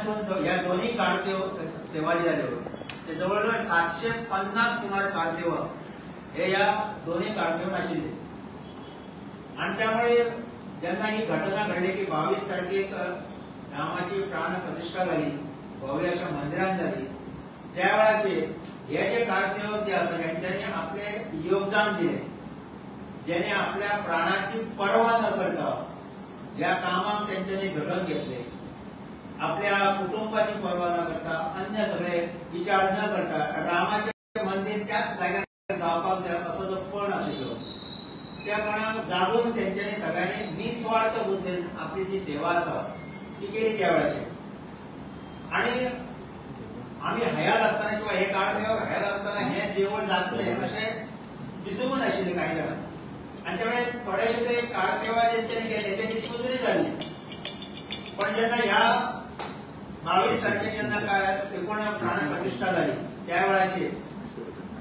गोंयांतसून ह्या दोन्ही कारसेवक सेवा जी जाल्यो ते जवळ जवळ 750 सुमार कारसेवक हे ह्या दोन्ही कारसेवक आशिल्ले. आणि त्यामुळे जेन्ना ही घटना घडली की 22 तारखेक रामाची प्राण प्रतिष्ठा झाली, भव्य अशा मंदिरात झाली, त्या वेळाचेर हे जे कारसेवक जे आसा तेंच्यांनी आपले योगदान दिले, जेणे आपल्या प्राणाची पर्वा न करता ह्या कामाक तेंच्यांनी झटून घेतले, आपल्या कुटुंबाची पर्वा न करता, अन्य सगळे विचार न करता रामाचे मंदिर त्याच जाग्यार जावपाक जाय असो जो पण आशिल्लो त्या पणाक जागून तेंच्यांनी सगळ्यांनी निस्वार्थ बुद्धीन आपली जी सेवा आसा ती केली त्या वेळाचेर. आणि आमी हयात आसतना किंवा हे कारसेवक हयात आसतना हे देवूळ जातले अशें दिसूंक नाशिल्लें कांय जाणांक. आनी त्यामुळे थोडेशे ते कारसेवा जेंच्यांनी केले ते डिस्पोजूय जाल्ले. पण जेन्ना ह्या 22 तारखेक जेन्ना काय एकूण प्राण प्रतिष्ठा जाली त्या वेळाचेर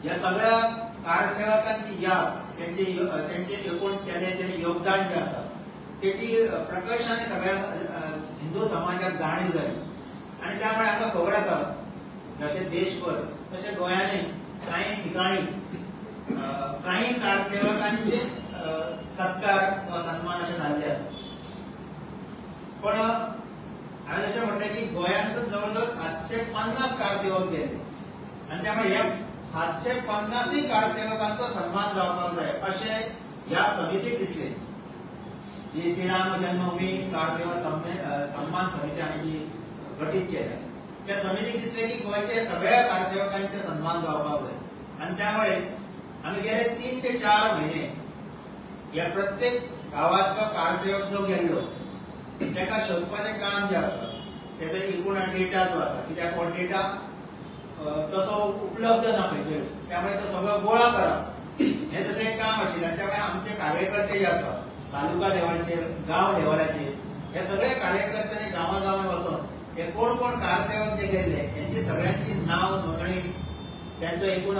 ज्या सगळ्या कारसेवकांची याद, त्यांचे एकूण केले योगदान जे आसा त्याची प्रकर्षाने सगळ्या हिंदू समाजाक जाणीव जाली. आणि त्यामुळे आमकां खबर आसा जशें देशभर तशें गोंयांनी कांय ठिकाणी काही कारसेवकांचे सत्कार वा सन्मान अशें जाल्ले आसा. पण हांवें जशें म्हटलें की गोंयांतसून जवळ जवळ 750 कारसेवक गेले आनी त्यामुळे ह्या 750 कारसेवकांचो सन्मान जावपाक जाय अशें ह्या समितीक दिसलें. जी श्रीराम जन्मभूमी कारसेवा सन्मान समिती आमी जी गठीत केल्या त्या समितीक दिसलें की गोंयच्या सगळ्या कारसेवकांचे सन्मान जावपाक जाय. आनी त्यामुळे आमी गेले 3 ते 4 म्हयने ह्या प्रत्येक गांवांतलो कारसेवक जो गेल्लो ताका सोदपाचें काम जें आसा तेजो एकूण डेटा जो आसा, कित्याक हो डेटा तसो उपलब्ध ना खंयचेर, त्यामुळे तो सगळो गोळा करप हें तशें एक काम आशिल्लें. त्यामुळे आमचे कार्यकर्ते जे आसा तालुका लेवलाचेर, गांव लेवलाचेर, हे सगळे कार्यकर्त्यांनी गांवां गांवांत वचून हे कोण कोण कारसेवक जे गेल्ले हेंची सगळ्यांची नांव नोंदणी, त्यांचो एकूण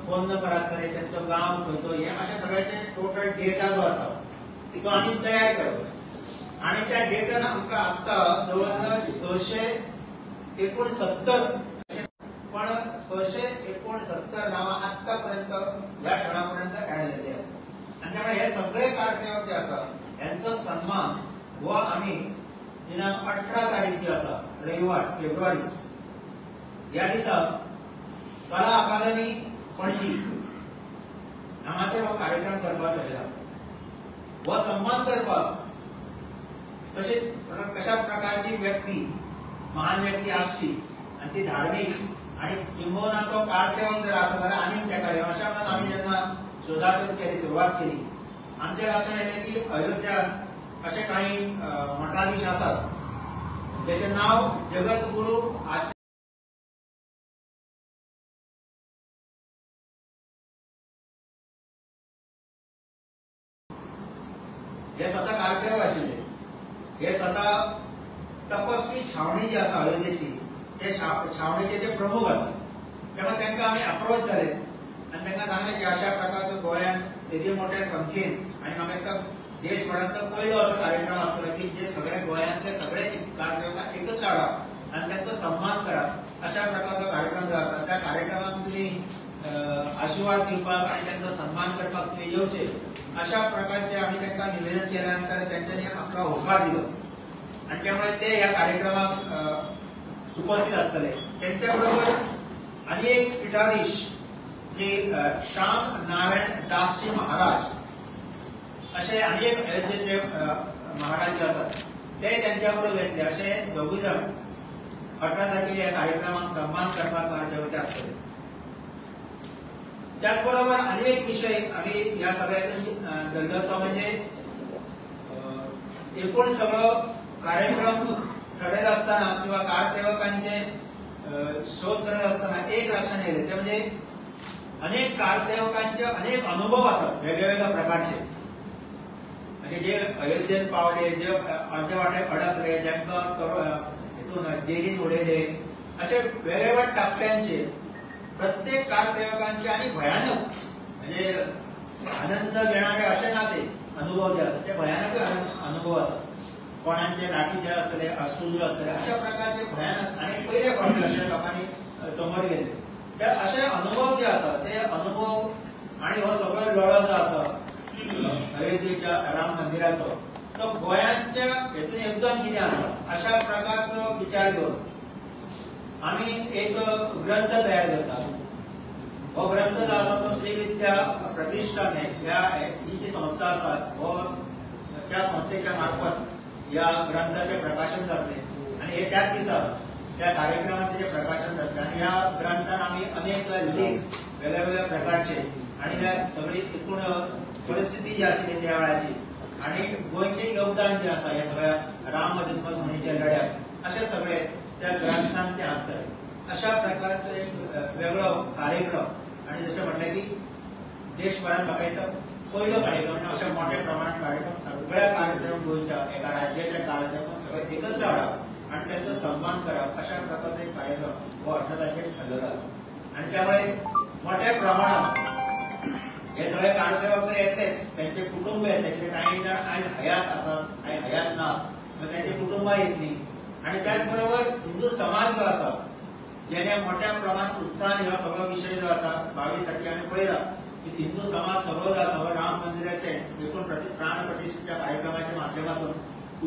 फोन नंबर आसतले, त्यांचो गांव खंयचो, हे अशे सगळ्याचे टोटल डेटा जो आसा तो आमी तयार करप. आणि त्या डेटान आमकां आत्तां जवळ जवळ 669 पण 669 नांवां आत्तां पर्यंत ह्या क्षणा पर्यंत ऍड जाल्ली आसा. आनी त्यामुळे हे सगळे कारसेवक जे आसा हेंचो सन्मान हो आमी दिनांक 18 तारीख जी आसा रविवार फेब्रुवारी ह्या दिसा कला अकादमी पणजी हांगासर हो कार्यक्रम करपाक ठरयला. हो सन्मान करपाक तशेंच कशा प्रकारची व्यक्ती, महान व्यक्ती आसची आनी ती धार्मीक आनी किंबहुना तो कारसेवक जर आसा जाल्यार आनीक तेका अशें म्हणून आमी जेन्ना शोधाशोध केली, सुरवात केली, आमच्या लक्षात येयलें की अयोध्यात अशे काही मठाधीश आसात ज्याचें नांव जगद्गुरू आचार्य हे स्वता कारसेवक आशिल्ले, हे स्वता तपस्वी छावणी जी आसा अयोध्येतली ते छावणीचे ते प्रमुख आसा. त्यामुळे तांकां आमी अप्रोच जाले आनी तांकां सांगलें की अशा प्रकारचो गोंयांत येदे मोठ्या संख्येन आनी म्हाका दिसता देशभरांत तो पयलो असो कार्यक्रम आसतलो की जे सगळे गोंयांतले सगळे कारसेवकांक एकत्र हाडप आनी तांचो सन्मान करप अशा प्रकारचो कार्यक्रम जो आसा त्या कार्यक्रमाक तुमी आशिर्वाद दिवपाक आनी तांचो सन्मान करपाक तुमी येवचे अशा प्रकारचे आमी तांकां निवेदन केल्या नंतर तांच्यांनी आपलो होकार दिलो आनी त्यामुळे ते ह्या कार्यक्रमाक उपस्थित आसतले. त्यांच्या बरोबर आनी एक पिठाधीश श्री श्याम नारायण दासजी महाराज अशे आनी एक अयोध्येतले महाराज जे आसात ते त्यांच्या बरोबर येतले. अशे दोगूय जाण 18 तारखेर ह्या कार्यक्रमाक सन्मान करपाक कारसेवक आसतले. त्याच बरोबर आनी एक विशय आमी ह्या सगळ्यातून धरलो तो म्हणजे एकूण सगळो कार्यक्रम ठरयत आसतना किंवा कारसेवकांचे शोध करत आसतना एक लक्षात येयलें ते म्हणजे अनेक कारसेवकांचे अनेक अनुभव आसात वेगळ्या प्रकारचे, म्हणजे जे अयोध्येत पावले, जे अर्दे वाटेर अडकले, जांकां हेतून जेलीन उडयले, अशे वेगवेगळ्या टप्प्यांचे प्रत्येक कारसेवकांचे आणि भयानक म्हणजे आनंद घेणारे अशे ना ते अनुभव जे आसात ते भयानक अनुभव आसात. कोणाचे लाठीचार आसतले, अश्रुधूर आसतले, अशा प्रकारचे भयानक आनी पयले फावटी अशा लोकांनी समोर गेले. ते अशे अनुभव जे आसा ते अनुभव आनी हो सगळो लढो जो आसा अयोध्येच्या राम मंदिराचो तो गोंयांच्या हेतून योगदान कितें आसा अशा प्रकारचो विचार घेवन आमी एक ग्रंथ तयार करता. हो ग्रंथ जो आसा तो श्री विद्या प्रतिष्ठान ह्या ही जी संस्था आसा हो त्या संस्थेच्या मार्फत ह्या ग्रंथाचें प्रकाशन जातलें आनी हे त्याच दिसा त्या कार्यक्रमात तेजें प्रकाशन जातलें. आनी ह्या ग्रंथान आमी अनेक लेख वेगळ्या वेगळ्या प्रकारचे आनी ह्या सगळी एकूण परिस्थिती जी आशिल्ली त्या वेळाची आनी गोंयचें योगदान जें आसा ह्या सगळ्या राम जन्मभूमीच्या लढ्याक अशे सगळे त्या ग्रंथान ते आसतले. अशा प्रकारचो एक वेगळो कार्यक्रम आनी जशें म्हटलें की देशभरान म्हाका दिसता पयलो कार्यक्रम आनी अशा मोठ्या प्रमाणात कार्यक्रम सगळ्या कारसेवक गोंयच्या एका राज्याच्या कारसेवक सगळे एकत्र हाडप आनी तांचो सन्मान करप अशा प्रकारचो एक कार्यक्रम हो 18 तारखेक ठरलेलो आसा. आनी त्यामुळे मोठ्या प्रमाणात हे सगळे कारसेवक तर येतेच, त्यांचे कुटुंब येते, कित्याक कांय जाण आयज हयात आसात, कांय हयात ना, तांची कुटुंबां येतली. आनी त्याच बरोबर हिंदू समाज जो आसा जेणे मोठ्या प्रमाणात उत्साहान ह्यो सगळो विशय जो आसा 22 तारखे आमी पळयला की हिंदू समाज सगळो जो आसा हो राम मंदिराचे एकूण प्राण प्रतिष्ठेच्या कार्यक्रमाच्या माध्यमातून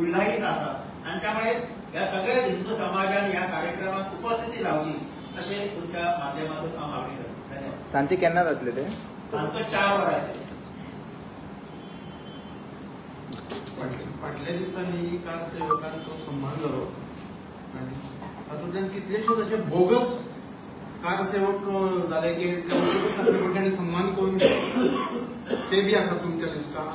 उल्हासीत आसा. आनी त्यामुळे ह्या सगळ्या हिंदू समाजान ह्या कार्यक्रमाक उपस्थिती रावची अशें तुमच्या माध्यमातून हांव मागणी करता. धन्यवाद. सांजचे केन्ना जातले ते? सांजचो 4 वरांचेर. फाटल्या दिसांनी कारसेवकांचो सन्मान जालो आनी तातूंतल्यान कितलेशेच अशे बोगस कारसेवक जाले की ते सन्मान करून ते बी आसा तुमच्या लिस्टान.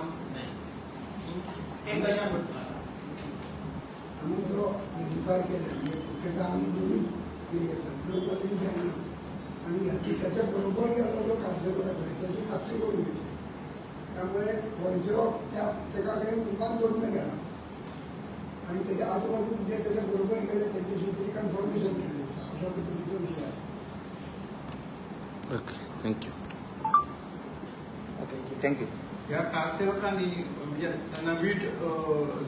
आमी जो आयडेंटिफाय केले म्हणजे आमी दोनूय केले आनी हाची त्याच्या बरोबर गेल्लो जो कारसेवक आसा त्याची खात्री करून घेतली. त्यामुळे गोंयचो त्या तेका कडेन दुकान जोडून गेला आनी त्याच्या आजूबाजून जे त्याच्या बरोबर गेले त्यांच्याशी तेजी कन्फर्मेशन केलें अशा पद्दतीचो विशय आसा. Okay, thank you. Okay, thank you. ह्या कारसेवकांनी म्हणजे त्यांना वीट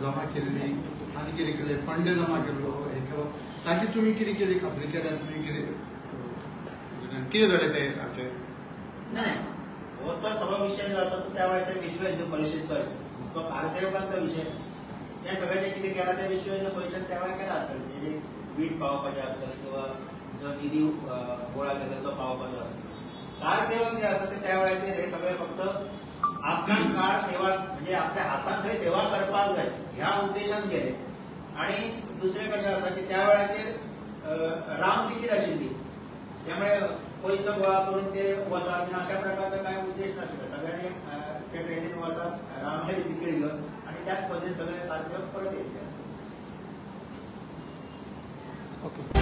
जमा केल्ली आनी कितें केलें, फंड जमा केल्लो, हें केलो, ताची तुमी कितें केली खात्री केल्या? तुमी कितें कितें जालें ते हाचें? नाही, हो तो सगळो विशय जो आसा तो त्या वेळार विश्व हिंदू परिशदेचो आशिल्लो, तो कारसेवकांचो विशय. ते सगळें जें कितें केलां तें विश्व हिंदू परिशद त्या वेळार केलां आसतलें, म्हणजे वीट पावोवपाचें आसतलें किंवा जो निधी गोळा केलो तो पावोवपाचो आसतलो. कारसेवक जे आसा ते त्या वेळाचेर हे सगळे फक्त आपल्या कार सेवा म्हणजे आपल्या हातान थंय सेवा करपाक जाय ह्या उद्देशान गेले. आनी दुसरें कशें आसा की त्या वेळाचेर राम तिकीट आशिल्ली, त्यामुळे पयसो गोळा करून ते वचप बीन अशा प्रकारचो कांय उद्देश नाशिल्लो. सगळ्यांनी ते ट्रेनीन वचप, रामाची तिकीट घेवन आनी त्याच पद्दतीन सगळे कारसेवक परत येयल्ले आसा. ओके.